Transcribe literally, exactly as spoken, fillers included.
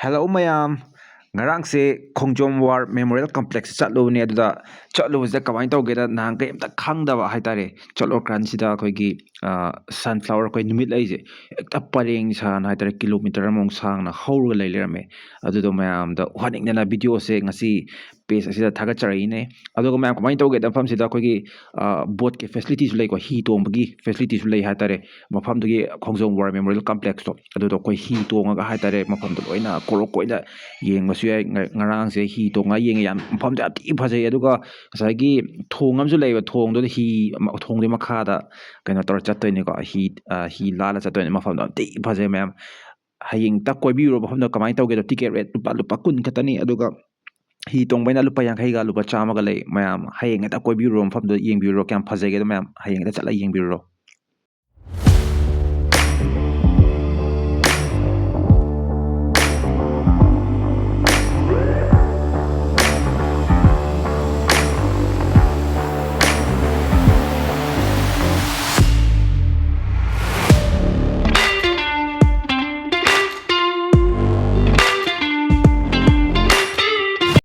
Hello ꯃꯌꯥꯝ, ꯉꯔꯥꯡꯁꯦ ꯈꯣꯡꯖꯣꯝ War Memorial Complex ꯆꯠꯂꯨꯕꯅꯦ꯫ ꯑꯗꯨꯗ ꯆꯠꯂꯨꯕꯁꯤꯗ ꯀꯃꯥꯏꯅ ꯇꯧꯒꯦꯗ, ꯅꯍꯥꯟ ꯀꯩꯝꯇ ꯈꯪꯗꯕ ꯍꯥꯏꯇꯥꯔꯦ, ꯆꯠꯂꯨꯔꯀꯥꯟꯁꯤꯗ ꯑꯩꯈꯣꯏꯒꯤ ꯁꯟꯐ꯭ꯂꯥꯋꯔ, ꯑꯩꯈꯣꯏ ꯅꯨꯃꯤꯠ ꯂꯩꯁꯦ ꯍꯦꯛꯇ ꯄꯔꯦꯡ ꯁꯥꯅ ꯍꯥꯏꯇꯥꯔꯦ, ꯀꯤꯂꯣꯃꯤꯇꯔ ꯑꯃꯃꯨꯛ ꯁꯥꯡꯅ ꯍꯧꯔꯒ ꯂꯩ ꯂꯩꯔꯝꯃꯦ꯫ ꯑꯗꯨꯗꯣ ꯃꯌꯥꯝꯗ ꯎꯍꯟꯅꯤꯡꯗꯅ ꯚꯤꯗꯤꯑꯣꯁꯦ ꯉꯁꯤ ꯄꯦꯖ ꯑꯁꯤꯗ ꯊꯥꯒꯠꯆꯔꯛꯏꯅꯦ꯫ ꯑꯗꯨꯒ ꯃꯌꯥꯝ ꯀꯃꯥꯏꯅ ꯇꯧꯒꯦꯗ, ꯃꯐꯝꯁꯤꯗ ꯑꯩꯈꯣꯏꯒꯤ ꯕꯣꯠꯀꯤ ꯐꯦꯁꯤꯂꯤꯇꯤꯁꯨ ꯂꯩꯀꯣ, ꯍꯤ ꯇꯣꯡꯕꯒꯤ ꯐꯦꯁꯤꯂꯤꯇꯤꯁꯨ ꯂꯩ ꯍꯥꯏꯇꯥꯔꯦ꯫ ꯃꯐꯝꯗꯨꯒꯤ ꯈꯣꯡꯖꯣꯝ War Memorial Complexꯇꯣ, ꯑꯗꯨꯗꯣ ꯑꯩꯈꯣꯏ ꯍꯤ ꯇꯣꯡꯉꯒ ꯍꯥꯏꯇꯥꯔꯦ, ꯃꯐꯝꯗꯣ ꯂꯣꯏꯅ ꯀꯣꯔꯣꯛ ꯀꯣꯏꯅ ꯌꯦꯡꯕꯁꯨ ꯌꯥꯏ꯫ ꯉ- ꯉꯔꯥꯡꯁꯦ ꯍꯤ ꯇꯣꯡꯉꯒ ꯌꯦꯡꯉꯦ, ꯌꯥꯝ ꯃꯐꯝꯗꯣ ꯌꯥꯝ ꯊꯤ ꯐꯖꯩ꯫ ꯑꯗꯨꯒ ꯉꯁꯥꯏꯒꯤ ꯊꯣꯡ ꯑꯃꯁꯨ ꯂꯩꯕ, ꯊꯣꯡꯗꯨꯗ ꯍꯤ ꯊꯣꯡꯗꯨꯒꯤ ꯃꯈꯥꯗ ꯀꯩꯅꯣ ꯇꯧꯔ ꯆꯠꯇꯣꯏꯅꯤꯀꯣ, ꯍꯤ ꯍꯤ ꯂꯥꯜꯂ ꯆꯠꯇꯣꯏꯅꯤ꯫ ꯃꯐꯝꯗꯣ ꯌꯥꯝ ꯊꯤ ꯐꯖꯩ ꯃꯌꯥꯝ꯫ ꯍꯌꯦꯡꯇ ꯀꯣꯏꯕꯤꯔꯨꯔꯣ꯫ ꯃꯐꯝꯗꯣ ꯀꯃꯥꯏꯅ ꯇꯧꯒꯦꯗꯣ, ꯇꯤꯀꯦꯠ ꯔꯦꯠ ꯂꯨꯄꯥ ꯂꯨꯄꯥ ꯀꯨꯟ ꯈꯛꯇꯅꯤ꯫ ꯑꯗꯨꯒ ꯍꯤ ꯇꯣꯡꯕꯩꯅ ꯂꯨꯄꯥ ꯌꯥꯡꯈꯩꯒ ꯂꯨꯄꯥ ꯆꯥꯝꯃꯒ ꯂꯩ꯫ ꯃꯌꯥꯝ ꯍꯌꯦꯡ ꯍꯦꯛꯇ ꯀꯣꯏꯕꯤꯔꯨꯔꯣ, ꯃꯐꯝꯗꯣ ꯌꯦꯡꯕꯤꯔꯨꯔꯣ, ꯀꯌꯥꯝ ꯐꯖꯒꯦꯗꯣ ꯃꯌꯥꯝ ꯍꯌꯦꯡ ꯍꯦꯛꯇ ꯆꯠꯂꯒ ꯌꯦꯡꯕꯤꯔꯨꯔꯣ꯫